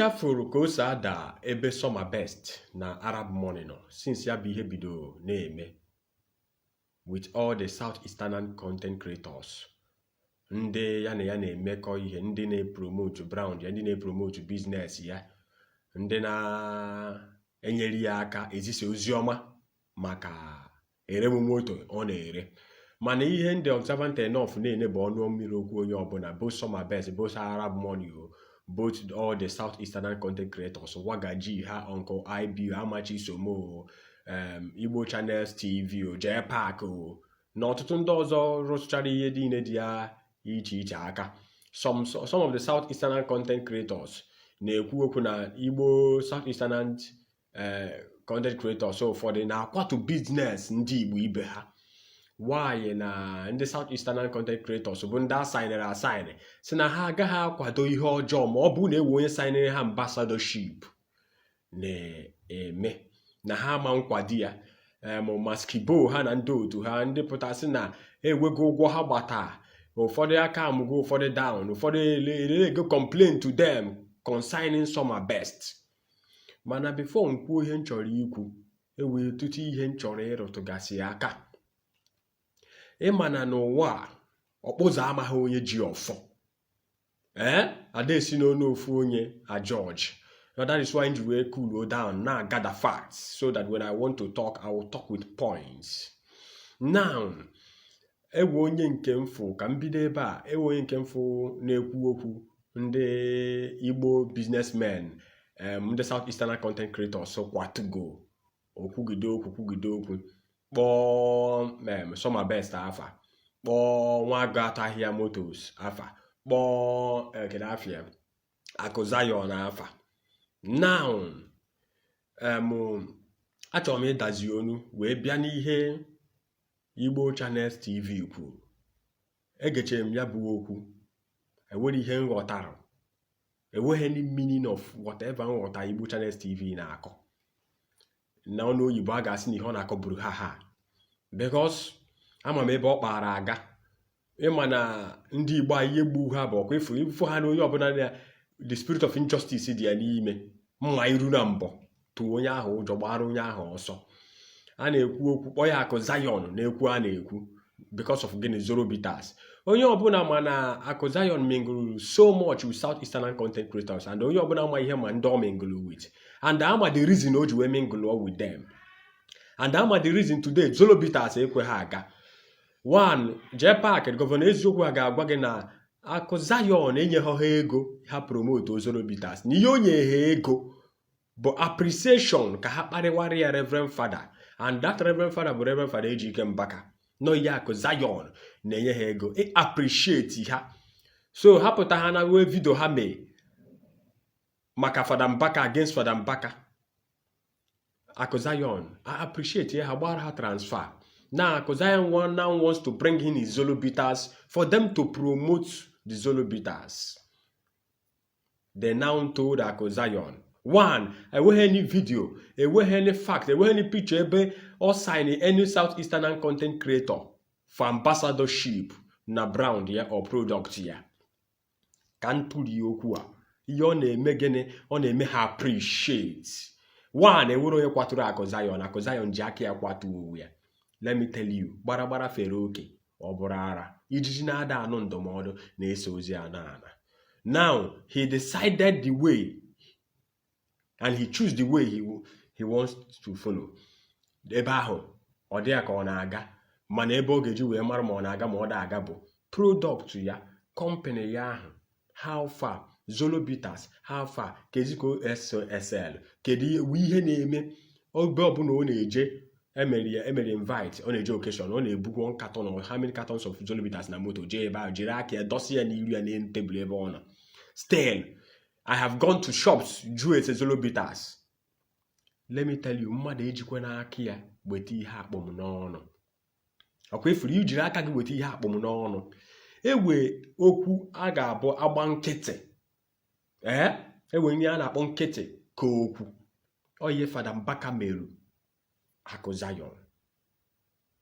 ncha fụrụ ka o si ada ebe Samabest na Arab Money nọ since ya bụ ihe bido na-eme with all the South Eastern content creators, ndị ya na ya na-emekọ ihe, ndị na-epromote brand ya, ndị na-epromote business ya, ndị na-enyere ya aka ezisa ozi ọma maka eremumoto ọ na-ere. Mana ihe ndị observant enough na-ene bụ ọnụ mmiri okwu onye ọbụla, both Samabest, both Arab Money o, both all the South Eastern content creators, Wagaji ha, Uncle IB, Amachi Somo, Igbo Channels TV o, Jee Park o, na ọtụtụ ndị ọzọ rụchara ihe niile dị ya iche iche aka. Some of the South Eastern content creators na-ekwu okwu na Igbo South Eastern content creators ụfọdụ na-akwatu business ndị Igbo ibe ha. Why na ndị South Eastern content creators bụ ndị asignere assign si na ha agaghị akwado ihe ọjọọ ma ọ bụ na ewe onye signere ha ambassadorship na-eme na ha ama nkwado ya. Maskibo ha na ndị otu ha, ndị pụtasị na ewego ụgwọ ha gbata, ụfọdụ aka amụgo, ụfọdụ down, ụfọdụ ego complain to them concerning Samabest. Mana before m kwuo ihe m chọrọ ikwu, ewee ọtụtụ ihe m chọrọ ịrụtụgasị aka. Ịma na n'ụwa a, ọkpụzọ amaghị onye ji ọfọ. Ee, ada esi n'onu ofu onye a judge. Now that is why m ji wee cool down na gather facts so that when I want to talk, I will talk with points. Now, ewe onye nke mfụ ka m bido ebe a. Ewe onye nke mfụ na-ekwu okwu ndị Igbo businessmen, ndị South Eastern content creators kwatugo, okwugide okwu, kwugide okwu, kpọọ Samabest afa, kpọọ Nwago Motors afa, kpọọ kedu afịa, Akụ Zion afa. Now, achọrọ m ịdazi onu wee bịa n'ihe Igbo Channels TV kwuru. Egechere m ya bụ okwu, enwere ihe m ghọtara, enweghị any meaning of whatever nghọta Igbo Channels TV na-akọ. Na ọnụ oyibo, a ga-asị na ihe ọ na-akọ buru ha ha, because ama m ebe ọ kpara aga. Ịma na ndị Igbo a, ihe gbu ha bụ ọkwa ịfụ ịfụ ha na onye ọbụla na the spirit of injustice dị ya n'ime, mma iru na mbọ tụọ onye ahụ ụjọ, gbara onye ahụ ọsọ. A na-ekwu okwu kpọọ ya Akụ Zion na-ekwu, a na-ekwu because of gịnị? Zoro Bitters. Onye ọbụla ma na Akụ Zion mingled so much with South Eastern content creators, and onye ọbụla ma ihe ma ndị ọ mingle with, and ama the reason o ji wee mingle with them, and ama the reason today Zoro Bitters ekwe ha aga. One Jee Park, Governor Eziokwu, a ga-agwa gị na Akụ Zion enyeghị ha ego ha promote Zoro Bitters, na ihe o nye ha ego bụ appreciation ka ha kparịwara ya Reverend Father, and that Reverend Father bụ Reverend Father Ejike Mbaka. Nọ ihe Akụ Zion na-enye ha ego ị appreciate ha, so ha pụta ha na wee video ha mee maka Fada Mbaka, against Fada Mbaka. Akụ Zion I appreciate ha, gbara ha transfer. Now Akụ Zion one now wants to bring in his Zolo Bitters for them to promote the Zolo Bitters. They now told Akụ Zion, one, enweghị any video, enweghị any fact, enweghị any picture ebe ọ sign any South Eastern content creator for ambassadorship na brand ya or product ya. Ka m tụrie okwu a, ihe ọ na-eme gịnị? Ọ na-eme ha appreciate. One, enwere onye kwaturu Akụ Zion. Akụ Zion ji aka ya kwatuo onwe ya. Let me tell you, gbara gbara fere oke, ọ bụrụ ara ijiji na-ada anụ ndụmọdụ na-eso ozi ana ana. Now he decided the way and he choose the way he wants to follow. Ebe ahụ ọ dị ya ka ọ na-aga, mana ebe ọ ga-eji wee mara ma ọ na-aga ma ọ da-aga bụ product ya, company ya ahụ. How far Zolo Bitters? How far Keziko SSL? Kedu ihe na-eme oge ọbụla ọ na-eje emere ya, emere invite, ọ na-eje occasion, ọ na-ebukwa one carton or how many cartons of Zolo Bitters na moto jee ebe ahụ, jiri aka ya dọsị ya n'iru ya n'elu tebụl ebe ọ nọ. Still, I have gone to shops jụọ ese Zolo Bitters. Let me tell you, mmadụ ejikwa n'aka ya weta ihe akpọm n'ọnụ. Ọkwa ifuru ijiri aka gị weta ihe akpọm n'ọnụ. Ewe okwu a ga-abụ agba nkịtị. Ee, ewe ihe a na-akpọ nkịtị ka okwu. Ọ ihe Fada Mbaka meru Akụ Zion,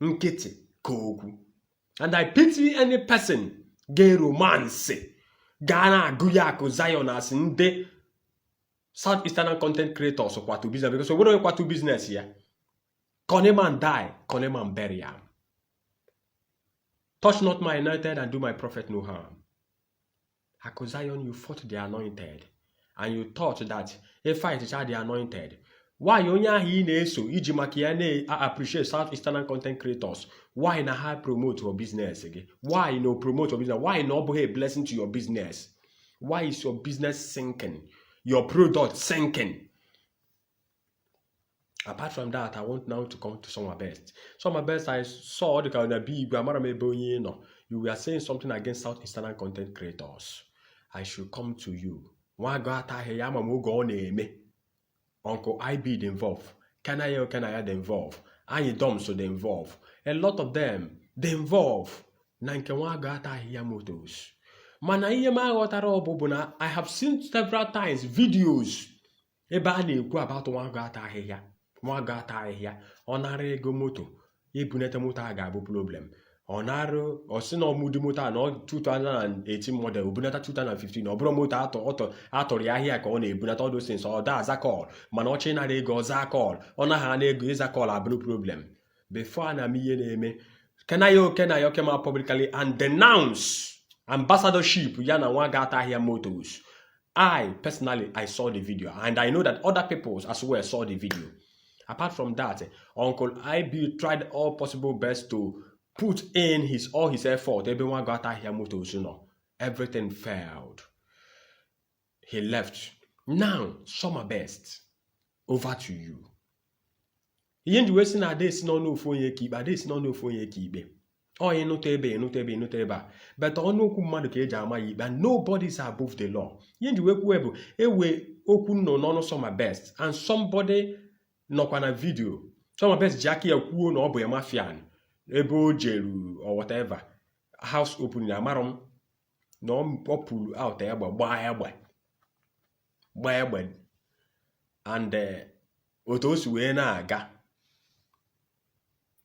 nkịtị ka okwu. And I pity any person ga romance gaa na-agụ ya Akụ Zion asị ndị South Eastern content creators kwatu business, because onwere onye kwatu business ya. Cunny man die, cunny man bury am. Touch not my anointed and do my prophet no harm. Aku Zion, you fought the anointed and you thought that if fight the anointed, why onye ahụ ị na-eso iji maka ya na-appreciate South Eastern content creators, why na ha promote your business gị? Why no promote your business? Why na ọ bụghị a blessing to your business? Why is your business sinking, your product sinking? Apart from that, I want now to come to Summer Best. Summer Best, I saw dịka na be Igwe, amara m ebe onye nọ. You were saying something against South Eastern content creators. I should come to you. Nwa agụ ataghị ya, ama m oge ọ na-eme. Uncle IB dị involve, Kenaya Kenaya dị involve, anyị Doms dị involve, a lot of them dị involve na nke nwa agụ ataghị ya motos. Mana ihe m aghọtara ọ bụ na I have seen several times videos ebe a na-ekwu about nwa agụ ata ahịhịa, nwa agụ ata ahịhịa, ọ nara ego moto, ibunete moto a ga-abụ problem. Ọ nara, ọ sị na ọmụdị moto a na 2018 model, obunata 2015. Ọ bụrụ moto atọ ọtọ atụrụ ya ahịa ka ọ na-ebunata all those things. Ọ da aza call, mana ọchị nara ego, ọza call. Ọ naghị ana ego, ịza call abụrụ problem. Before a na-ama ihe na-eme, Kenaya Okenaya came out publicly and denounce ambassadorship ya na nwa ga-ata ahịa motos. I personally, I saw the video and I know that other people as well saw the video. Apart from that, Uncle IB tried all possible best to put in his all his effort ebe nwa ga-ata ahịa motos nọ. Everything failed, he left. Now, Summer Best, over to you. Ihe nji wee sị na ada esi n'ọnụ ofu onye ka ikpe, ada esi n'ọnụ ofu onye ka ikpe. Ọ ịnụta ebe, ịnụta ebe, ịnụta ebe a, but ọnụ okwu mmadụ ka eji ama ya ikpe and nobody is above the law. Ihe nji wee kwuo bụ ewe okwu nnọ n'ọnụ Summer Best and somebody nọkwa na video. Summer Best ji aka ya kwuo na ọ bụ ya mafian ebe o jeru or whatever house opening, amarọ m na ọ pụrụ out egbe, gbaa egbe, gbaa egbe and otu o si wee na-aga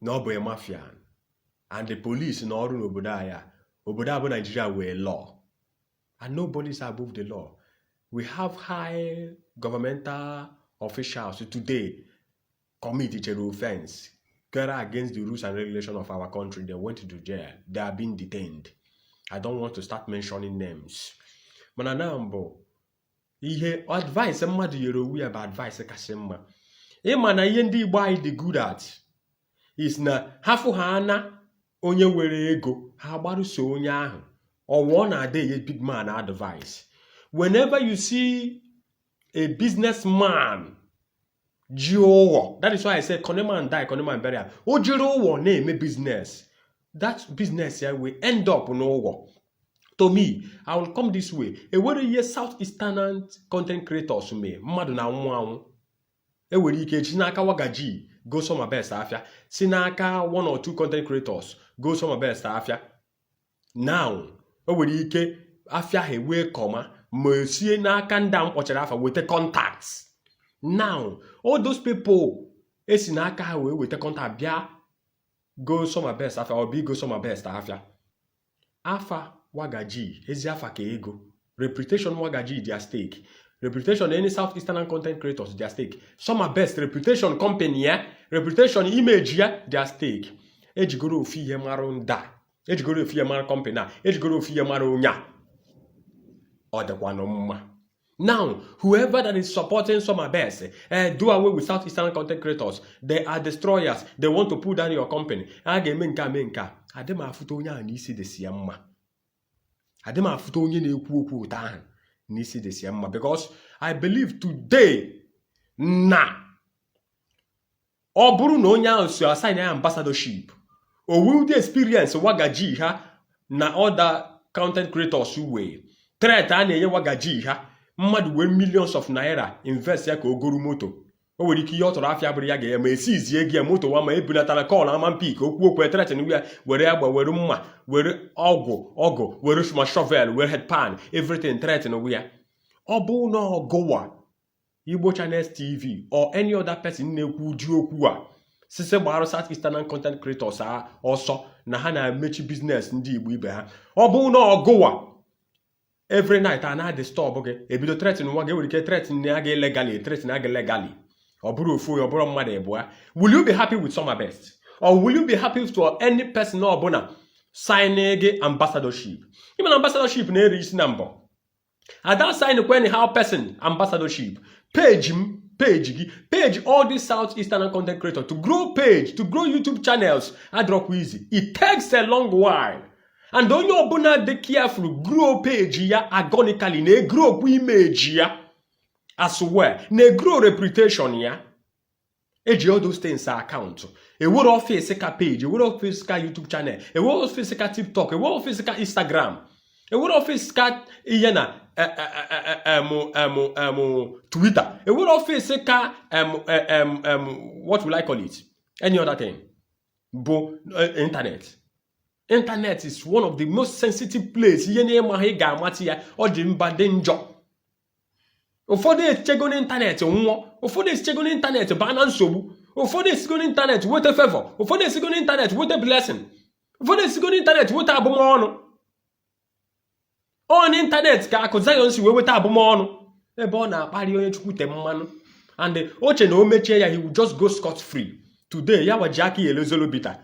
na ọ bụ a mafian and the police na ọrụ n'obodo anyị a, obodo a bụ Nigeria wee law and nobody is above the law. We have high governmental officials today commit chere offense gara against the rules and regulation of our country. They went to jail, they are being detained. I don't want to start mentioning names, mana na mbụ ihe advice mmadụ nyere owu ya bụ advice kasị mma. Ịma na ihe ndị Igbo anyị dị good at is na ha fụ ha ana onye were ego, ha gbarụso onye ahụ ọwụ ọ na-ada enye big man advice. Whenever you see a businessman ji ụghọ, that is why I say cunny man die, cunny man bury am. O jiri ụghọ na-eme business, that business ya will end up n'ụghọ. To me, I will come this way: ewere ihe South Eastern content creators mee mmadụ na anwụ anwụ, enwere ike ji n'aka Wagaji go Summer Best afịa, si n'aka one or two content creators go Summer Best afịa. Now, o nwere ike afịa ha ewee kọma ma sie n'aka ndị a m kpọchara afa weta contacts. Now, all those people esi n'aka ha wee weta contact bịa go Summer Best afịa, ọ bụ igo Summer Best afịa. Afa Wagaji, ezi afa ka ego, reputation Wagaji dị at stake, reputation any South Eastern content creators dị at stake, Summer Best reputation, company ya reputation, image ya dị at stake. Ejigoro ofu ihe mara nda, ejigoro ofu ihe mara company a, ejigoro ofu ihe mara onye a, ọ dịkwanụ mma. Now, whoever that is supporting Summer Best, do away with South Eastern content creators, they are destroyers, they want to pull down your company, a ga-eme nke a, mee nke a, adị m afụta onye ahụ n'isi dịsi ya mma. Adị m afụta onye na-ekwu okwu ụtọ ahụ n'isi dịsi ya mma, because I believe today na ọ bụrụ na onye ahụ so assign ya ambassadorship, o will the experience Wagaji ha na other content creators wee threat a na-enye Wagaji ha, mmadụ wee millions of naira invest ya ka o goro moto, o nwere ike ihe ọ tọrọ afịa bụrụ ya ga-eme ma esizie ego ya moto wa ma ebulatara call ama mpik okwu okwu threaten ya, were egbe, were mma, were ọgwụ ọgụ, were ma shovel, were headpan, everything, threaten ya. Ọ bụ na ọgụwa Igbo Channels TV or any other person na-ekwu ụdị okwu a sise gbarụ South Eastern content creators a ọsọ na ha na-emechi business ndị Igbo ibe ha, ọ bụ na ọgụwa Every night a na-disturb gị, ebido threaten nwa gị. Enwere ike threaten ya gị legally, threaten ya gị legally. Ọ bụrụ ofu onye, ọ bụrụ mmadụ abụọ, will you be happy with Somabest, or will you be happy for any person ọbụla sign gị ambassadorship? Ime na ambassadorship na-eri isi na mbọ. Ada sign kwa anyhow person ambassadorship. Page m, page gị, page all these South Eastern content creator, to grow page, to grow YouTube channels adịrọkwa easy. It takes a long while, and onye ọbụla dị careful grow page ya organically na-egrow kwa image ya as well, na-egrow reputation ya. Eji all those things account. Ewere office ka page, ewere office ka YouTube channel, ewere office ka TikTok, ewere office ka Instagram, ewere office ka ihe na Twitter, ewere office ka what will I call it, any other thing bụ internet. Internet is one of the most sensitive place. Ihe na-ịmaghị ị ga-amata ya, ọ dị mba dị njọ. Ụfọdụ echego n'ịntanetị nwụọ, ụfọdụ esichego n'ịntanetị baa na nsogbu, ụfọdụ esigo n'ịntanetị weta favor, ụfọdụ esigo n'ịntanetị weta blessing, ụfọdụ esigo n'ịntanetị weta abụmọnụ. Ọ n'ịntanetị ka Akụ Zion si wee weta abụmọnụ, ebe ọ na-akparị onye Chukwu te mmanụ, and oche na o mechie ya, he will just go scot free. Today ya waji aka ya elezolo bita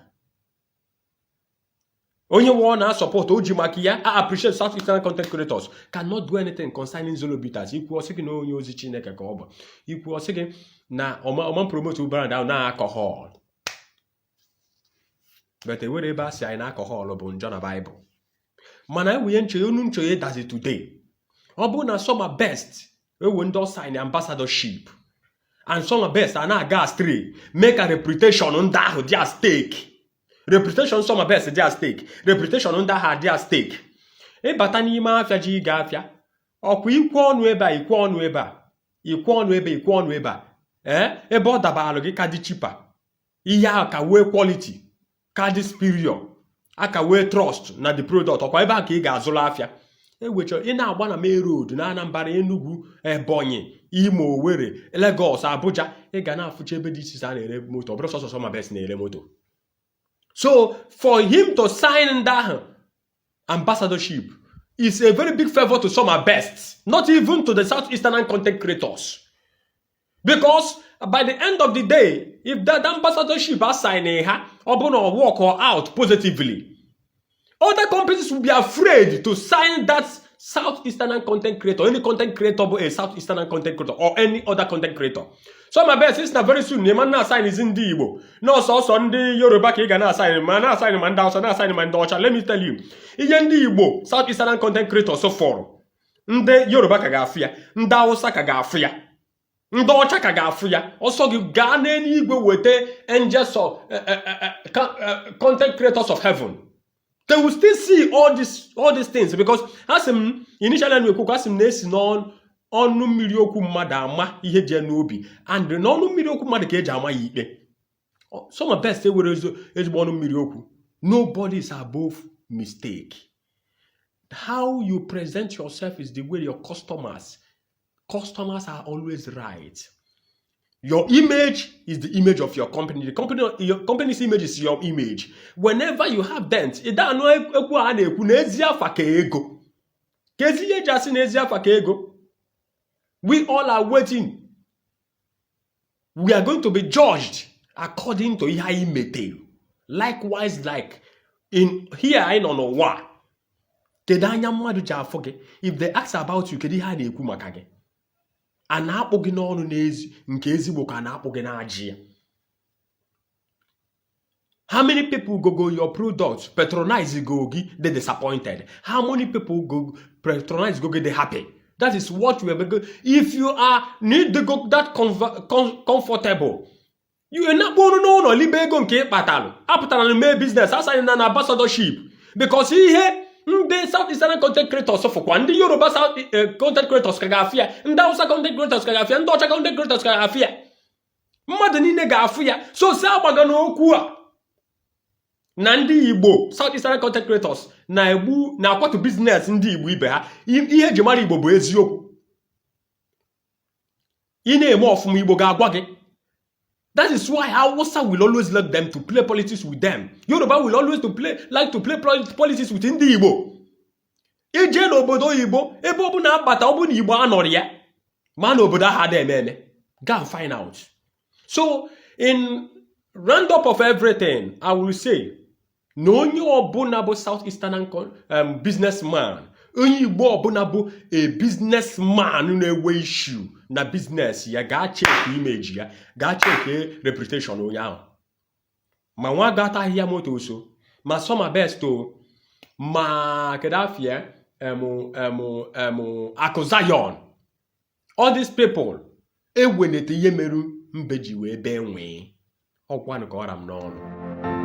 onye nwe ọ na-asupport o ji maka ya. I appreciate South Eastern content creators cannot do anything concerning Zolo Bitters. Ikwu ọsị gị na onye ozi Chineke ka ọ bụ, ikwu ọsị gị na ọma promote brand ahụ na alcohol, but ewere ebe a sị anyị na alcohol bụ njọ na Bible. Mana enwunye nche onu nche ịdazi today, ọ bụrụ na Somabest ewe ndị sign ambassadorship and Somabest a na-aga astray, mee ka reputation ndị ahụ dị at stake, reputation Somabest dị at stake, reputation ndị ahụ dị at stake. Ịbata n'ime afịa ji ịga afịa, ọkwa ikwe ọnụ ebe a, ikwe ọnụ ebe a, ikwe ọnụ ebe, ikwe ọnụ ebe a, ee, ebe ọ dabalụ gị ka dị cheaper, ihe ahụ ka wee quality, ka dị superior, aka wee trust na the product, ọkwa ebe a ka ị ga-azụrụ afịa. Ewechọrọ ị na-agba na main road na Anambra, Enugu, Ebonyi, Imo, Owerri, Lagos, Abuja, ị ga na-afụcha ebe dị iche iche a na-ere moto. Ọ bụrụ sọsọ Somabest na-ere moto. So for him to sign ndị ahụ ambassadorship is a very big favor to Somabest, not even to the Southeastern content creators, because by the end of the day, if that ambassadorship assign ha, ọ bụrụ na ọ work out positively, other companies will be afraid to sign that Southeastern content creator, any content creator bụ a Southeastern content creator or any other content creator. Somabest is na very soon na na-assign izi ndị Igbo na ọsọsọ ndị Yoruba ka ị ga na-assign, ma na-assign ma ndị Hausa, na-assign ma ndị ọcha. Let me tell you, ihe ndị Igbo Southeastern content creators fọrọ, ndị Yoruba ka ga-afụ ya, ndị Hausa ka ga-afụ ya, ndị ọcha ka ga-afụ ya. Ọsọ gị gaa n'eluigwe weta angels of content creators of heaven, they will still see all these things, because ha sị m initially na ekwu, asị m na-esi n'ọnụ mmiri okwu mmadụ ama ihe ji n'obi, and n'ọnụ mmiri okwu mmadụ ka eji ama ya ikpe. Somabest ewere ezigbo ọnụ mmiri okwu. Nobody is above mistake. How you present yourself is the way your customers are always right. Your image is the image of your company. The company, your company's image is your image. Whenever you have dent, ị da anụ ekwu a na-ekwu na ezi afa ka ego, ka ezi ihe eji asị na ezi afa ka ego. We all are waiting. We are going to be judged according to ihe anyị metere. Likewise, like in here anyị nọ n'ụwa, kedu anya mmadụ ji afụ gị? If they ask about you, kedu ihe a na-ekwu maka gị? A na-akpụ gị n'ọnụ n'ezi nke ezigbo, ka a na-akpụ gị n'ajị ya? How many people go go your product, patronize go gị, dey disappointed? How many people go patronize go gị, dey happy? That is what we are go. If you are need to go that comfortable, you na-akpọ ọrụ n'ụlọ libe ego nke ị kpatalụ, apụtara na mee business asaghị na ambassadorship, because ihe ndị South Eastern content creators fụkwa, ndị Yoruba South content creators ka ga-afụ ya, ndị Hausa content creators ka ga-afụ ya, ndị ọcha content creators ka ga-afụ ya, mmadụ niile ga-afụ ya. So si agbaga n'okwu a na ndị Igbo South Eastern content creators na-egbu, na-akwatu business ndị Igbo ibe ha. Ihe eji mara Igbo bụ eziokwu. Ị na-eme ọfụma, Igbo ga-agwa gị. That is why Hausa will always like them to play politics with them. Yoruba will always to play like to play politics with ndị Igbo. Ije n'obodo oyibo, ebe ọ bụla abata, ọ bụ na Igbo anọrọ ya, ma na obodo ahụ ada eme eme. Go and find out. So in round up of everything, I will say na onye ọbụla bụ South Eastern businessman, onye Igbo ọbụla bụ a businessman na-enwe issue na business ya, gaa check image ya, gaa check reputation onye ahụ. Ma nwa gata ahịhịa moto so ma Soma Best o, ma kedu afịa em Akụ Zion, all these people ewenete ihe merụ mbe ji wee bee nwee ọkwanụ ka ọra m n'ọnụ.